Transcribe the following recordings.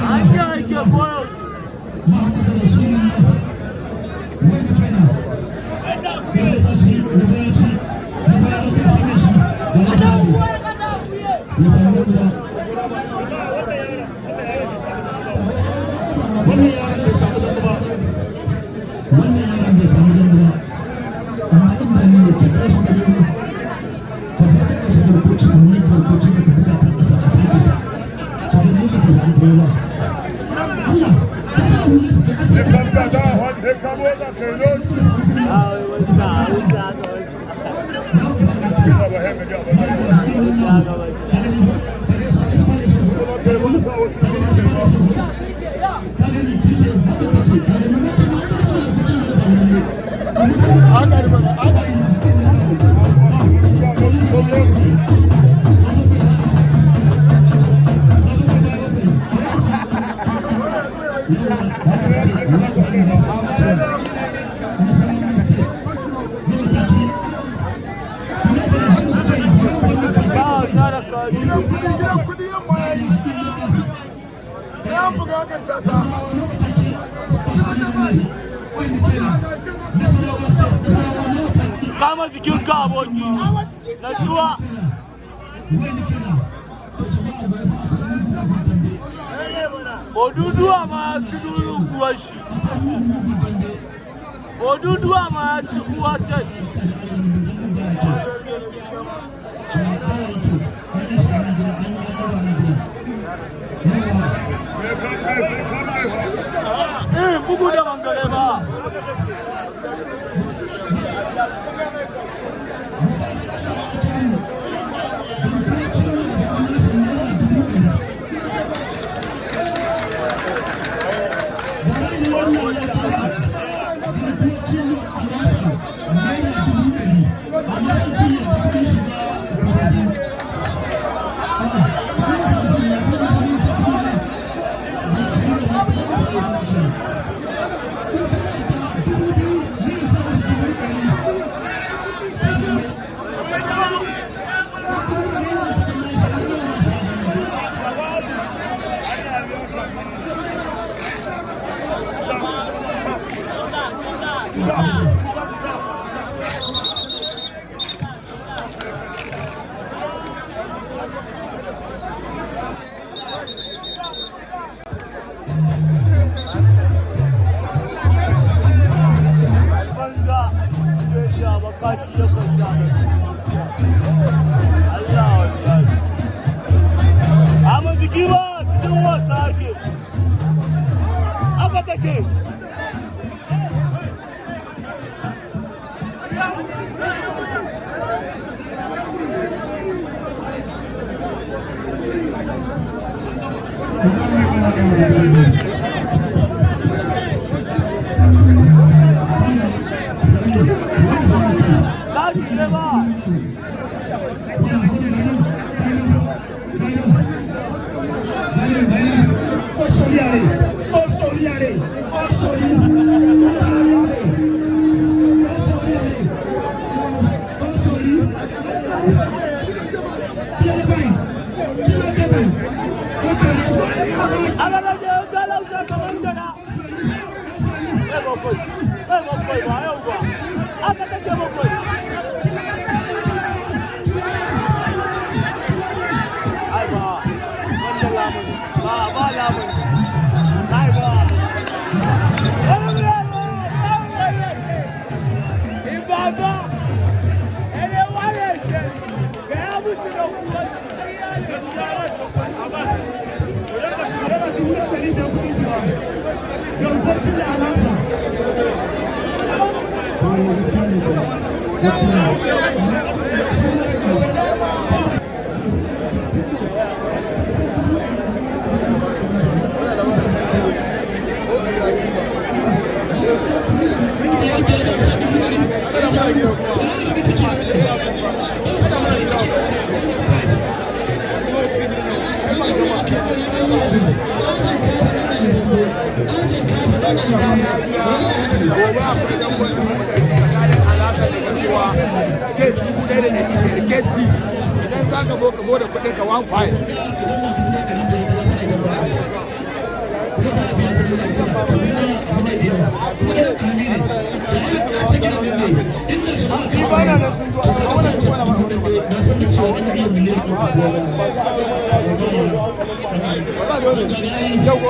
An yi aike koyaushe. Wannan yaron bai samu dambe ba, wannan yaron bai samu dambe ba, amma in ba ni ne ka tashi da dambe, ka je ka ɗauki garkoci ne, garkoci da ka buga ta ƙasa a fage ka, ka ga ni ba ka ba ba. Allah ka ta wuri su ka Sai ce ka buga za a faɗi, sai ka motsa kai lodi. Ah, wai sa, wai sa haka, wai sa. Ina ba sai ka ji a banza. Wai sa haka, wai sa. Kuma kai ba sa wasu da ba kai ba. Ba wasu problem. Ba wasa da kari. Gidan kudi, gidan kudi yamma ya yi. Ya buga kan tasa. Kama jikinka, aboki. Natsuwa. Oduduwa ma ya ci duru uwar shi. Oduduwa ma ya ci uwar ta. Sai ka buga, sai ka buga fa. Eh, bugu da bangare ba. Banza. Zai iya ba kashi ya kasha. Allah wallahi. Amma jiki ba cikin wasa ake. Aka take. Kari ne ba. Aka take galauta kamar gada. Eh, bakwai. Eh, bakwai ba yau ba. Aka take bakwai. Ai ba. Wanda lamuni. Ba ba lamuni. Ai ba. Ibada. Ele wale ce. Ga musu da kuwa. Garkocin da alasa. gida ya biya. Gobe akwai damban 100,000 tsakanin Alhassan da Gamewa, case 1,500, case B. Idan za ka zo, ka zo da kuɗin ka 1.5. Yau ko?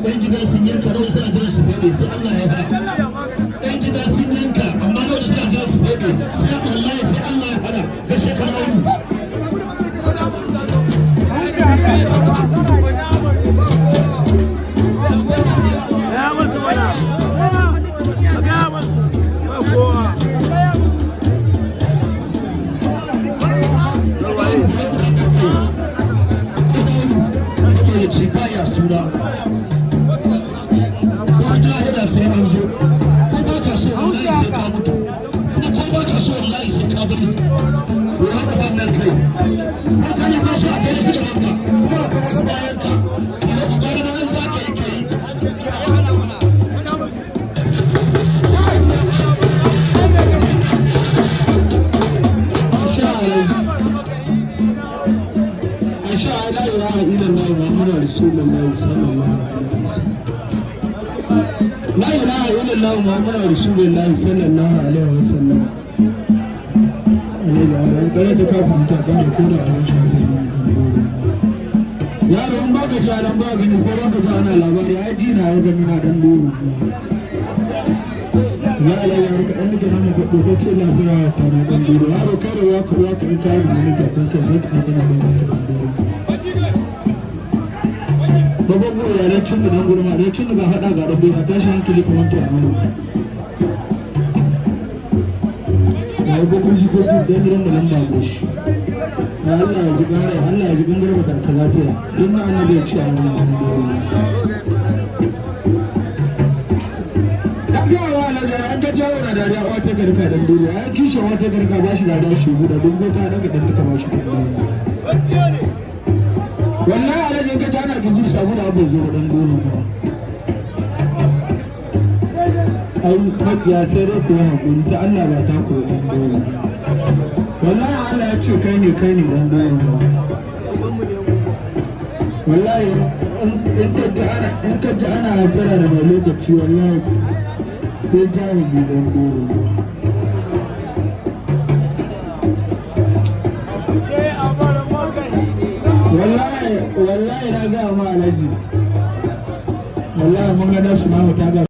Ɗan gida sun yanka rawar, suna jiran su fede, sai Allah ya faɗa. Ɗan gida sun yanka, amma rawar suna jiran su fede, sai wallahi sai Allah ya faɗa ga shekar auru. Gaya masu mana. Ka gaya masu. Ba kowa. Ya ce baya suna ko an lahira sai an zo. Ko ba ka so, wallahi sai ka mutu, kuma ko ba ka so, wallahi sai ka bari. Lura uban nan kai, ko kana ba so, akwai wasu gaban ka, kuma akwai wasu bayan ka. Gwara ma in za ka yi, ka yi. Insha Allah, la ilaha illallah Muhammadu Rasulullah sallallahu alaihi wasallam. La ilaha illallah Muhammadu Rasulullah sallallahu alaihi wasallam. Alaihi wa bare da ka fahimta san ko da abin shi haka ne. Yaro, in baka ji nan ba gani, ko baka ji ana labari, ai ji na ya gani na dan doro. Ya Allah ya rika dan nake nan ko ko ce lafiya ta na dan doro. Yaro, kare wa ka wa ka in ka yi ne ka kan ka ne ka kana dan doro. Babban mu yaren cin da dan gurma da cin ga hada ga rabbi a tashi hankali kamar to amana. Ya yi babban jikoki dan gidan mu lamba goshi. Ya Allah ya ji bare, Allah ya ji gangar ba ta lafiya. Inna annabi ya ce a wannan dan doro. Gawa alaga an ta jawo na dariya wata garka dan doro. Ai kishin wata garka ba shi dariya shi guda don gota daga dan ta ba shi dan doro. Wallahi alaga ka ji ana gudu samu da abu zo dan doro ba. Ai makiya sai dai ku yi hakuri, ta Allah ba ta ku dan doro. Wallahi Allah ya ce kai ne, kai ne dan doro ba. Wallahi in ka ji ana hasara da mai lokaci, wallahi sai jahili dan doro. Wallahi wallahi na ga ma alhaji, wallahi mun ga nasu ma ta ga.